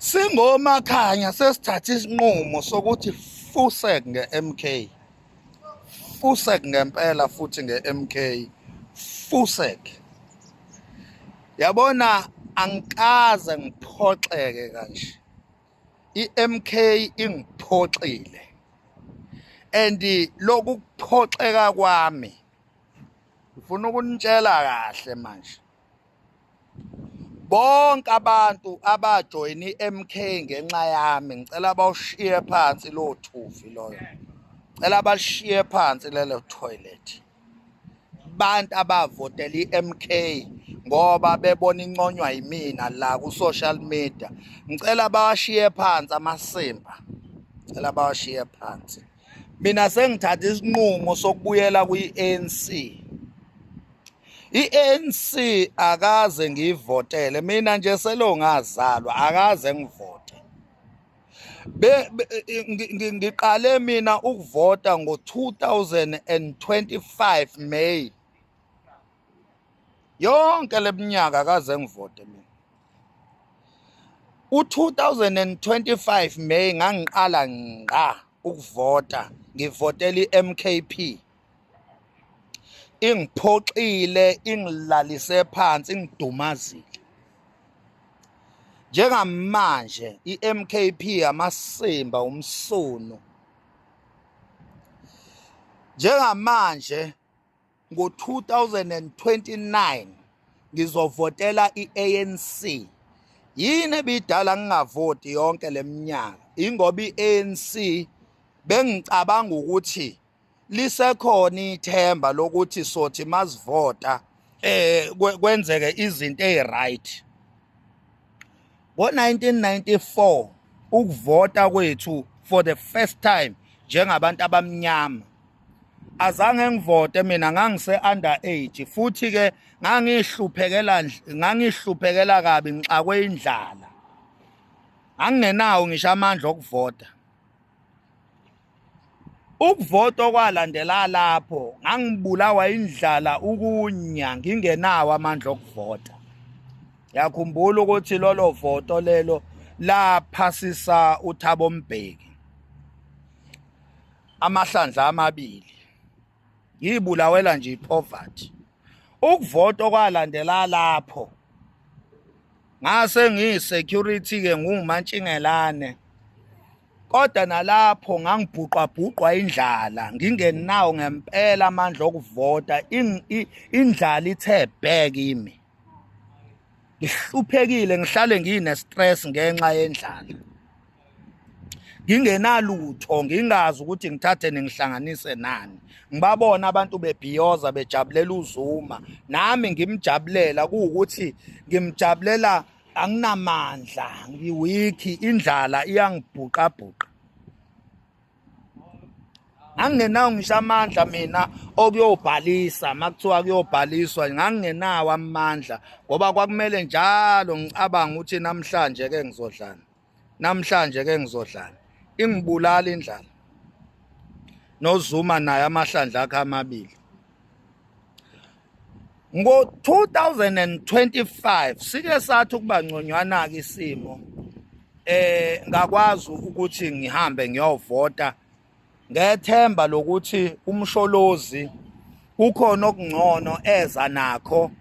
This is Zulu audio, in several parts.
Singomakhanya sesithatha isinqumo sokuthi fusek nge-MK, fusek ngempela futhi nge-MK, fusek. Yabona, angikaze ngiphoxeke kanje. I-MK ingiphoxile, and lokhu kuphoxeka kwami ngifuna ukunitshela kahle manje. Bonke abantu abajoyina i-MK ngenxa yami, ngicela bawushiye phansi lo thuvi loyo, cela bashiye phansi lelo toilet. Bantu abavotela i-MK ngoba bebona inconywa yimina la ku-social media, ngicela bawashiye phansi amasimba, ngicela bawashiye phansi. Mina sengithatha isinqumo sokubuyela kwi-ANC. I-ANC akaze ngiyivotele mina nje, selo ngazalwa akaze ngivote. Ngiqale mina ukuvota ngo-2025 May. Yonke leminyaka akaze ngivote mina. U-2025 May ngangiqala ngqa ukuvota, ngivotela i-MKP. Ingiphoxile, ingilalise phansi, ingidumazile. Njengamanje i-MKP amasimba umsunu. Njengamanje ngo-2029 ngizovotela i-ANC. Yini ebidala ngingavoti yonke leminyaka? Ingoba i-ANC bengicabanga ukuthi lisekhona ithemba lokuthi sothi masivota kwenzeke izinto eziright. Ngo-1994 ukuvota kwethu for the first time njengabantu abamnyama, azange ngivote mina, ngangise under age, futhi ke ngangihluphekela, ngangihluphekela kabi, ngixakwe indlala, angingenawo ngisho amandla okuvota. Ukuvota okwalandela lapho, ngangibulawa indlala ukunya, ngingenawo amandla okuvota. Yakhumbula ukuthi lolo voto lelo laphasisa uThabo Mbeki amahlandla amabili, ngibulawela nje ipoverty. Ukuvota okwalandela lapho, ngase ngiyi-security ke, ngumantshingelane, kodwa nalapho ngangibhuqwa bhuqwa indlala, ngingenawo ngempela amandla okuvota. Indlala ithe bhe kimi, ngihluphekile, ngihlale ngine stress ngenxa yendlala, ngingenalutho, ngingazi ukuthi ngithathe ningihlanganise nani. Ngibabona abantu bebhiyoza bejabulela uZuma, nami ngimjabulela, kuwukuthi ngimjabulela anginamandla, ngiweak, indlala iyangibhuqabhuqa. Angingenawo ngisho amandla mina okuyobhalisa, makuthiwa kuyobhaliswa ngangingenawo amandla, ngoba kwakumele njalo ngicabanga ukuthi namhlanje ke ngizodlana, namhlanje ke ngizodlana. Ingibulala indlala. NoZuma naye amahlandla akhe amabili. Ngo-2025 sike sathi ukuba ngconywana-ke isimo, ngakwazi ukuthi ngihambe ngiyovota ngethemba lokuthi uMsholozi kukhona okungcono eza nakho,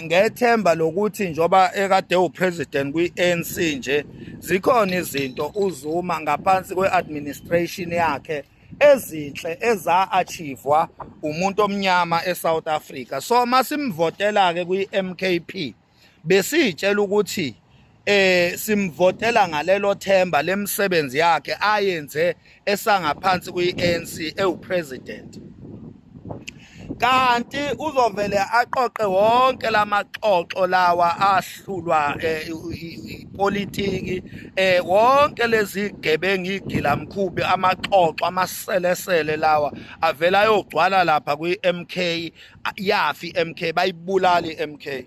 ngethemba lokuthi njoba ekade upresident kwi-ANC nje, zikhona izinto uZuma ngaphansi kwe-administration yakhe ezinhle eza-achievwa umuntu omnyama eSouth Africa. So masimvotela ke kwi-MKP, besitshela ukuthi simvotela ngalelo themba lemsebenzi yakhe ayenze esangaphansi kwi-ANC ewupresident, kanti uzovele aqoqe wonke lamaxoxo lawa ahlulwa ipolitiki, wonke lezi gebengu, igilamkhubi, amaxoxo, amaselesele lawa avela ayogcwala lapha kwi-MK. Yafi i-MK, bayibulala i-MK.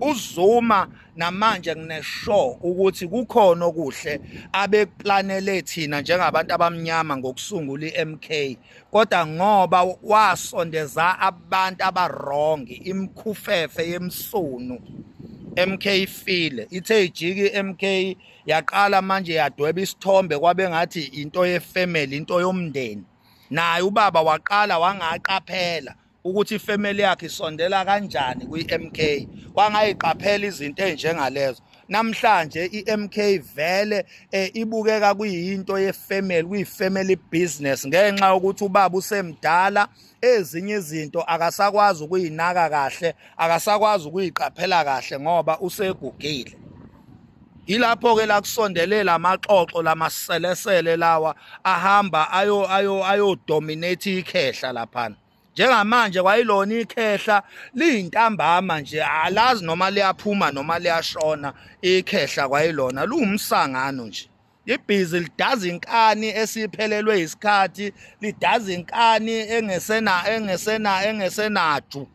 uZuma namanje nginesure ukuthi kukhona okuhle abekuplanele thina njengabantu abamnyama ngokusungula iMK, kodwa ngoba wasondeza abantu abarongi, imkhufefe yemsunu. MK ifile, ithe ijiki MK yaqala manje yadweba isithombe kwabe ngathi into yefamily, into yomndeni. Naye ubaba waqala wangaqaphela ukuthi ifamily yakhe isondela kanjani kwi-MK, wangayiqaphela izinto ezinjengalezo. Namhlanje iMK vele ibukeka kuyinto yefamily, kuyifamily business, ngenxa yokuthi ubaba usemdala, ezinye izinto akasakwazi ukuyinaka kahle, akasakwazi ukuyiqaphela kahle ngoba usegugile. Yilapho ke la kusondelela amaxoxo lamaselesele lawa ahamba ayo ayo ayo dominate ikhehla laphana. Njengamanje kwayilona ikhehla liyintambama nje, alazi noma liyaphuma noma liyashona ikhehla, kwayilona luwumsangano nje. Ibhizi lidaza inkani esiphelelwe isikhathi, lidaza inkani engesena engesena engesenaju,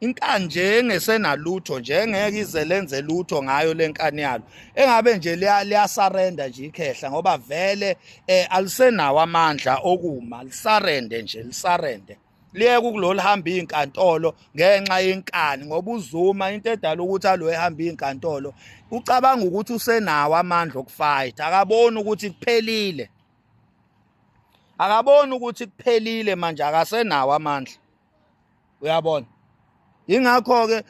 inkani nje engesenalutho nje, engeke ize lenze lutho ngayo lenkani yalo. Engabe nje liyasarenda nje ikhehla, ngoba vele alisenawo amandla okuma, lisarende nje, lisarende liyeke ukulolihamba izinkantolo ngenxa yenkani. Ngoba uZuma into edala ukuthi alo ehamba izinkantolo, ucabanga ukuthi usenawo amandla okufight, akaboni ukuthi kuphelile, akaboni ukuthi kuphelile manje, akasenawo amandla, uyabona. Ingakho ke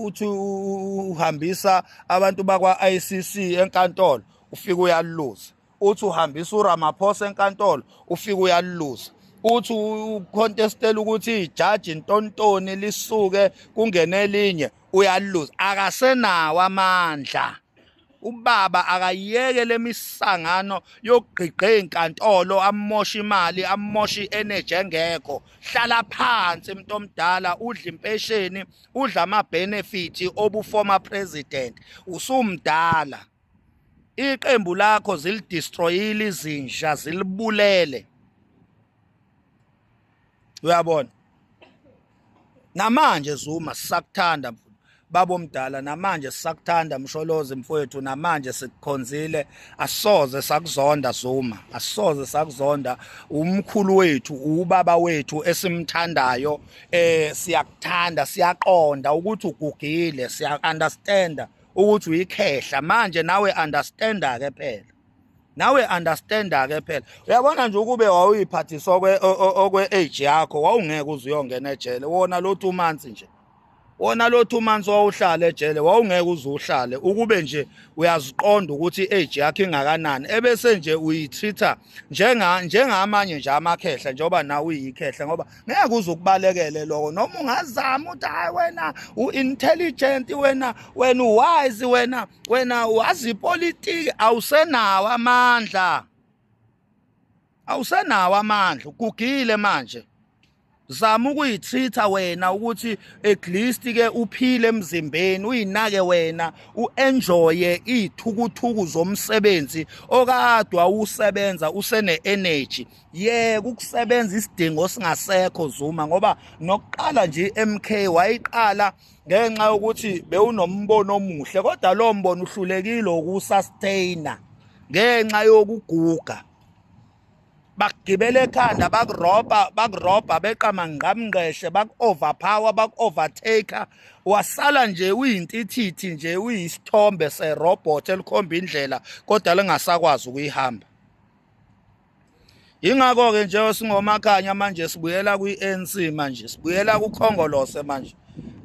uthi uhambisa abantu bakwa ICC enkantolo, ufika uyaluza. Uthi uhambisa uRamaphosa enkantolo, ufika uyaluza. Uthi ucontestela ukuthi ijaji ntontoni lisuke kungene elinye, uyaluza. Akasenawo amandla ubaba, akayeke lemisangano yokugqigqa izinkantolo, amosha imali, amosha i-energy engekho. Hlala phansi umuntu omdala, udla impesheni, udla ama-benefit obu-former president, usumdala. Iqembu lakho zilidestroyile izinja, zilibulele, uyabona. Namanje Zuma sisakuthanda babomdala, namanje sisakuthanda Msholozi mfowethu, namanje sikukhonzile, asoze sakuzonda Zuma, asoze sakuzonda. Umkhulu wethu, ubaba wethu esimthandayo, siyakuthanda, siyaqonda ukuthi ugugile, siya understand ukuthi uyikhehla manje. Nawe understanda ke phela, nawe understanda ke phela. Uyabona nje, ukube wawuyiphathiswa okwe age yakho, wawungeke uze uyongena ejele wona lo 2 months nje, wona lo 2 months wawuhlala ejele, wawungeke uze uhlale, ukube nje uyaziqonda ukuthi age yakho ingakanani, ebese nje uyitreat njenga njengamanye nje amakhehla, njengoba nawe uyikhehla, ngoba ngeke uze ukubalekele lokho. Noma ungazama ukuthi hayi, wena u-intelligent, wena uwise, wena wazi ipolitiki, awusenawo amandla, awusenawo amandla, ugugile manje. Zama ukuyitreat wena ukuthi at least ke uphile emzimbeni, uyinake wena, uenjoye ithukuthuku zomsebenzi okadwa usebenza usene energy. Yeka ukusebenza isidingo singasekho Zuma, ngoba nokuqala nje iMK wayiqala ngenxa yokuthi bewunombono omuhle, kodwa lo mbono uhlulekile ukusustaina ngenxa yokuguga. Bakugibela ekhanda, bakurobha, bakurobha beqama ngqamngqeshe, baku-overpower, baku-overtake, wasala nje uyintithithi nje, uyisithombe serobot elikhomba indlela kodwa lingasakwazi ukuyihamba. Ingakho-ke nje singomakhanya manje sibuyela kwi-ANC, manje sibuyela kuKhongolose, manje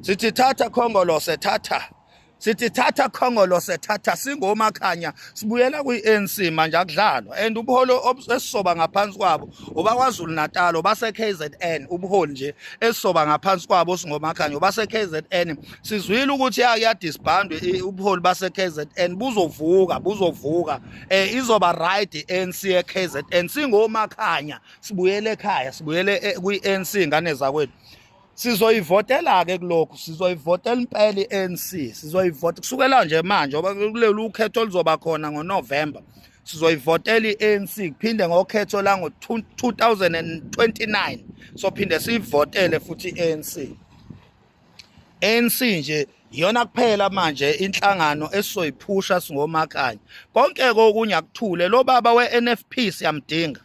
sithi thatha Khongolose, thatha, sithi thatha Khongolose, thatha. Singomakhanya sibuyela kwi-ANC manje, akudlalwa. And ubuholi esisoba ngaphansi kwabo obakwaZulu Natal, base KZN, ubuholi nje esisoba ngaphansi kwabo singomakhanya base KZN. Sizwile ukuthi yadisbandwe ubuholi base KZN, buzovuka, buzovuka, izoba right i-ANC e KZN. Singomakhanya sibuyele ekhaya, sibuyele kwi-ANC, ngane zakwethu. Sizoyivotela ke kulokhu, sizoyivotela impela i-ANC, sizoyivota kusukela nje manje, ngoba kulelu ukhetho oluzoba khona ngoNovember sizoyivotela i-ANC, kuphinde ngokhetho la ngo-2029 sophinde siyivotele futhi i-ANC. ANC nje iyona kuphela manje inhlangano esizoyiphusha singomakhanya, konke kokunye akuthule. Lo baba we-NFP siyamdinga.